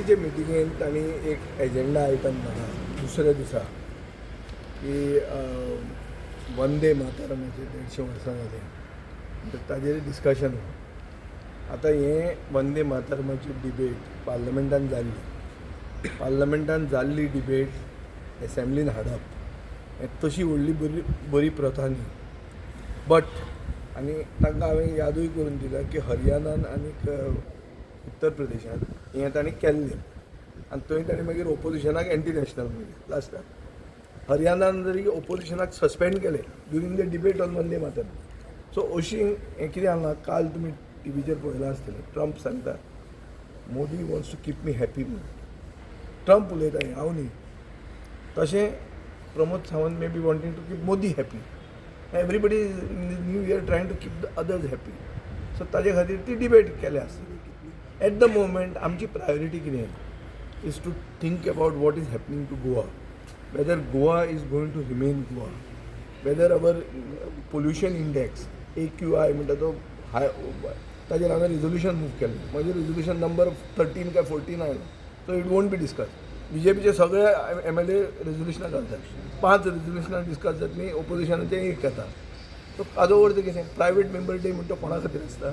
बीजेपीचे मिटिंगेन तांणी एक agenda item घाला दुसऱ्या दिसा की वंदे मातरमाचे 150 वर्सां जाली तर ताजेर डिस्कशन. आतां हें वंदे मातरमाची डिबेट पार्लमेंटान जाल्ली, पार्लमेंटान जाल्ली डिबेट एसेंब्लीन हाडप हें तशी व्हडली बरी बरी प्रथा न्ही. बट आनी तांकां हांवें यादूय करून दिल्या की हरियाणान आनीक उत्तर प्रदेशान हें तांणी केल्लें आनी थंय तांणी मागीर ओपोजिशनाक एंटी नॅशनल म्हणलें. लास्टाक हरियाणान जरी ओपोजिशनाक सस्पेंड केलें during the debate on Vande Mataram. So अशी हें कितें आसा, काल तुमी टिवीचेर पळयलां आसतलें, ट्रम्प सांगता, "Modi wants to keep me happy" म्हणून ट्रम्प उलयता हें, हांव न्ही. तशें Pramod Sawant may be wanting to keep Modi happy. Everybody is in the new year trying to keep the others happy. So ताजे खातीर ती डिबेट केल्या आसतली. एट the moment आमची प्रायोरिटी कितें is to think about what is happening to Goa, whether Goa is going to remain Goa, whether our pollution index AQI म्हणटा तो हाय. ताजेर हांवें रेजोल्युशन मूव केलें. म्हजें रेजोल्युशन नंबर 13 काय 14 आयलो. So it won't be discuss. बीजेपीचे सगळे एमएलए रेजोल्युशनां घालतात. पांच रेजोल्युशनां डिस्कस जातलीं, ओपोजिशनाचें एक येता. सो ताजो अर्थ कितें? प्रायवेट मेंबर डे म्हणटा कोणा खातीर आसता?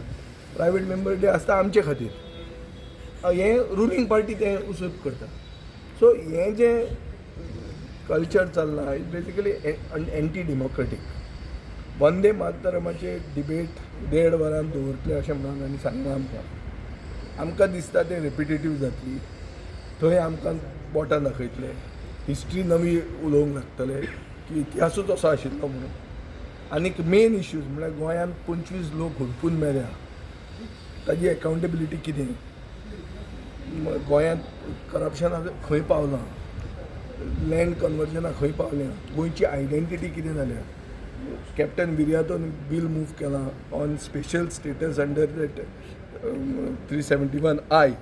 प्रायवेट मेंबर डे आसता आमचे खातीर. हें रुलींग पार्टी तें उसप करता. सो हें जें कल्चर चल्लां, it basically anti democratic. वंदे मातरमाचे डिबेट देड वरान दवरतले अशें म्हणून आनी सांगलां आमकां. आमकां दिसता तें रिपिटेटीव जातली. थंय आमकां बोटां दाखयतले, हिस्ट्री नवी उलोवंक लागतले की इतिहासूच असो आशिल्लो म्हणून. आनीक मेन इश्यूज म्हळ्यार गोंयांत 25 लोक हुलपून मेल्या, ताजी एकाउंटेबिलिटी कितें? गोंयांत करप्शना खंय पावलां? लँड कन्वर्जनां खंय पावल्या? गोंयची आयडेंटिटी कितें जाल्या? कॅप्टन विरियातोन बील मूव केलां on special status under that 371I,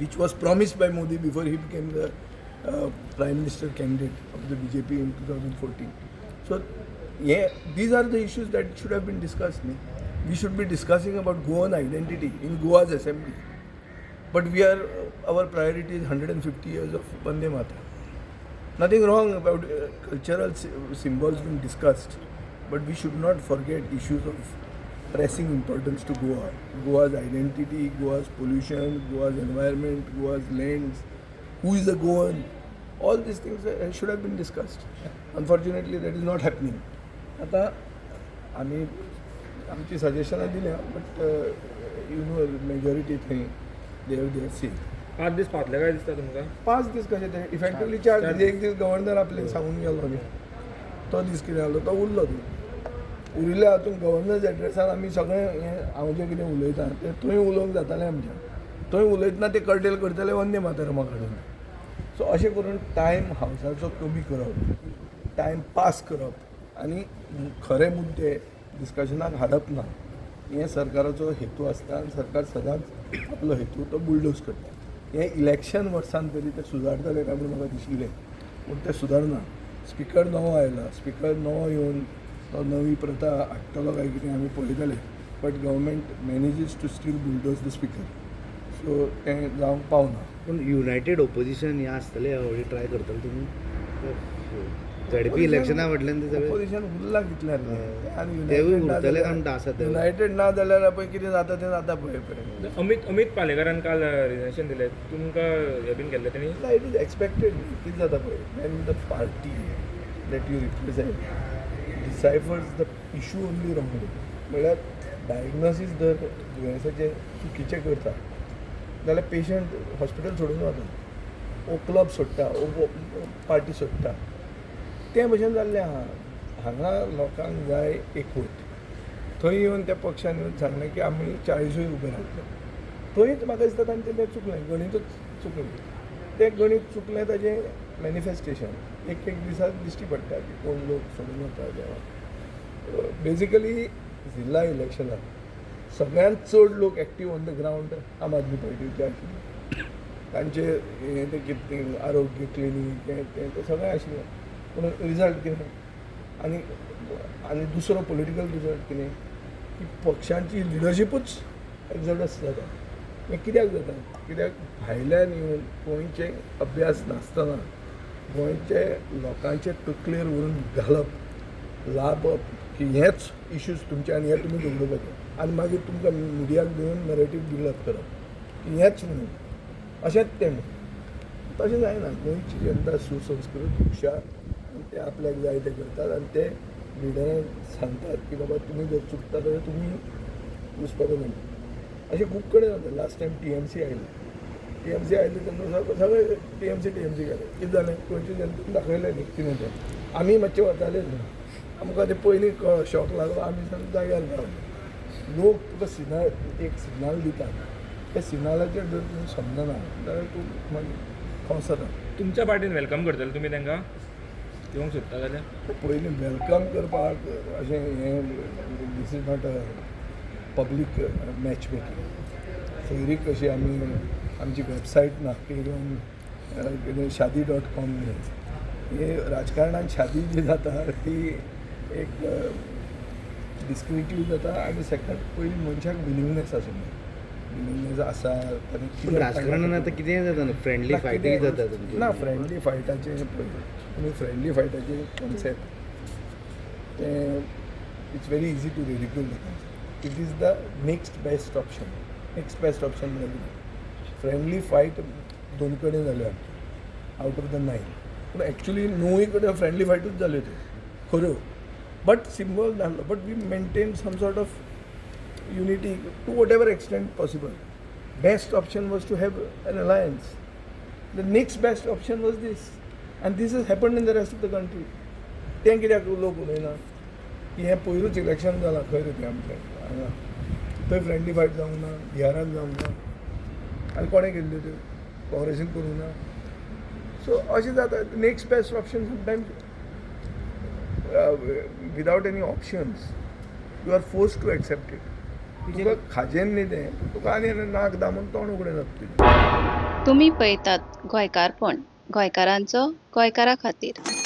which was promised by Modi before he became the Prime Minister candidate of the BJP in 2014. So, yeah, these are the issues that should have been discussed. Ne? We should be discussing about Goan identity in Goa's assembly. But our priority is 150 years of Vande Mataram. Nothing wrong about cultural symbols being discussed, but we should not forget issues of pressing importance to Goa. Goa's identity, Goa's pollution, Goa's environment, Goa's lands, who is a Goan. All these things should have been discussed. Unfortunately, that is not happening. आता आमी आमची सजेशनां दिल्या, but you know majority थंय they have their say. 5 दीस पावतले काय दिसता तुमकां? 5 दीस कशे ते? इफेक्टिवली 4 दीस. एक दीस गव्हर्नर आपले सांगून गेलो न्ही, तो दीस कितें जालो, तो उरलो. तो उरिल्ल्या हातून गव्हर्नर्स एड्रेसान आमी सगळें हें हांव जें कितें उलयतां तें थंय उलोवंक जातालें आमच्यान. थंय उलयतना ते कर्टेल करतले वंदे मातरमा काडून. सो अशें करून टायम हावसाचो कमी करप, टायम पास करप आनी खरे मुद्दे डिस्कशनाक हाडप ना, हें सरकाराचो हेतू आसता आनी सरकार सदांच आपलो हेतू तो बुलडोज करता. हें इलेक्शन वर्सान तरी ते सुदारतले काय म्हणून म्हाका दिशिल्लें, पूण ते सुदारना. स्पिकर नवो आयला. स्पिकर नवो येवन तो नवी प्रथा हाडटलो काय कितें आमी पळयतले, but government manages to still bulldoze the speaker, so तें जावंक पावना. पूण युनायटेड ओपोजिशन हें आसतलें ह्या फावटी? ट्राय करतले तुमी? झेडपी इलेक्शना फाटल्यान ते सगळे ओपोजिशन उरलां कितल्यान आनी तेवूय उरतले काय म्हणटा आसा ते? युनायटेड ना जाल्यार पळय कितें जाता तें जाता, पळय पळय. अमित पालेकारान काल रिजग्नेशन दिलें. तुमकां हें बीन केल्लें तेणी? It is expected. कितें जाता पळय, when the party that you represent deciphers the issue only wrongly, म्हळ्यार डायग्नोसीस जर दुयेंसाचें चुकीचें करता जाल्यार पेशंट हॉस्पिटल सोडून वता, ओ क्लब सोडटा, ओ पार्टी सोडटा. तें भशेन जाल्लें आहा. हांगा लोकांक जाय एकवट. थंय येवन त्या पक्षान येवन सांगलें की आमी 40ूय उबे रावतले. थंयच म्हाका दिसता तांचें तें चुकलें, गणितूच चुकलें. तें गणीत चुकलें, ताजें मॅनिफेस्टेशन एक एक दिसाक दिश्टी पडटा की कोण लोक सोडून वता देवा. बेजिकली जिल्ला इलेक्शनाक सगळ्यांत चड लोक एक्टीव ऑन the ground आम आदमी पार्टीचे आशिल्ले. तांचे हें तें कितें आरोग्य क्लिनीक हें तें तें सगळें आशिल्लें, पूण रिजल्ट कितें? आनी आनी दुसरो पॉलिटिकल रिजल्ट कितें की पक्षांची लिडरशिपूच एक्झॉडस जाता. हें कित्याक जाता? कित्याक भायल्यान येवन गोंयचे अभ्यास नासतना गोंयचे लोकांचे तकलेर व्हरून घालप, लाबप की हेच इश्यूज तुमचे आनी हे तुमी झगडुपाचे, आनी मागीर तुमकां मिडियाक दिवन नरेटीव बिल्डअप करप की हेंच म्हणून अशेंच तें म्हणून. तशें जायना. गोंयची जनता सुसंस्कृत, हुशार आनी ते आपल्याक जाय तें करतात आनी ते लिडरांक सांगतात की बाबा, तुमी जर चुकता जाल्यार तुमी वचपाक जाय. अशें खूब कडेन जाता. लास्ट टायम टीएमसी आयली. टीएमसी आयली तेन्ना सगळे सगळे टीएमसी टीएमसी केलें. कितें जालें? गोंयची जनतेन दाखयलें न्ही कितें तें. आमी मातशे वताले न्हू, आमकां तें पयलीं कळ्ळो, शॉक लागलो, आमी सामकें जाग्यार रावले. लोक तुका सिग्नल, एक सिग्नल दितात. त्या सिग्नलाचेर जर तूं समजना जाल्यार तूं मागीर खोस जाता. तुमच्या पार्टीन welcome करतले तुमी तांकां येवंक सोदता जाल्यार? पयलीं welcome करपाक अशें हें, this is not a public match making. सोयरीक कशी आमी, आमची वेबसायट ना की इवन कितें शादी.कॉम न्ही. हे राजकारणान शादी जी जाता ती एक डिस्क्रिटली जाता आनी सेकंड, पयलीं मनशाक विलिंगनेस आसूंक जाय. विलिंगनेस आसा आनी पूण राजकारणान आतां कितेंय जाता न्हू, फ्रेंडली ना, फायटीय कितें- जाता तुमची. ना, फ्रेंडली फायटाचें पळय तुमी, फ्रेंडली फायटाचें कॉन्सेप्ट तें it's very easy to ridicule the concept. It is the next best option. Next best option म्हणल्यार कितें? फ्रेंडली फायट दोन कडेन जाल्यो आमच्यो आवट ऑफ the nine, पूण एक्चुली णवूय कडेन फ्रेंडली फायटूच जाल्यो त्यो खऱ्यो, बट सिंबल नासलो, but we maintain some sort of unity to whatever extent possible. Best option was to have an alliance. The next best option was this. And this has happened in the rest of the country. तें कित्याक लोक उलयना की हें पयरूच election जालां खंय रे तें आमचें हांगा, थंय फ्रेंडली फायट जावंक ना? बिहारान जावंक ना? आनी कोणें केल्ल्यो त्यो? काँग्रेसीन करूंक ना? सो अशें जाता. Next best option, sometimes without any options you are forced to accept it. तुका खाजेन न्ही तें, तुका आनी नाक दामून तोंड उगडें जाता तुजें. तुमी पळयतात गोंयकारपण, गोंयकारांचो गोंयकारा खातीर.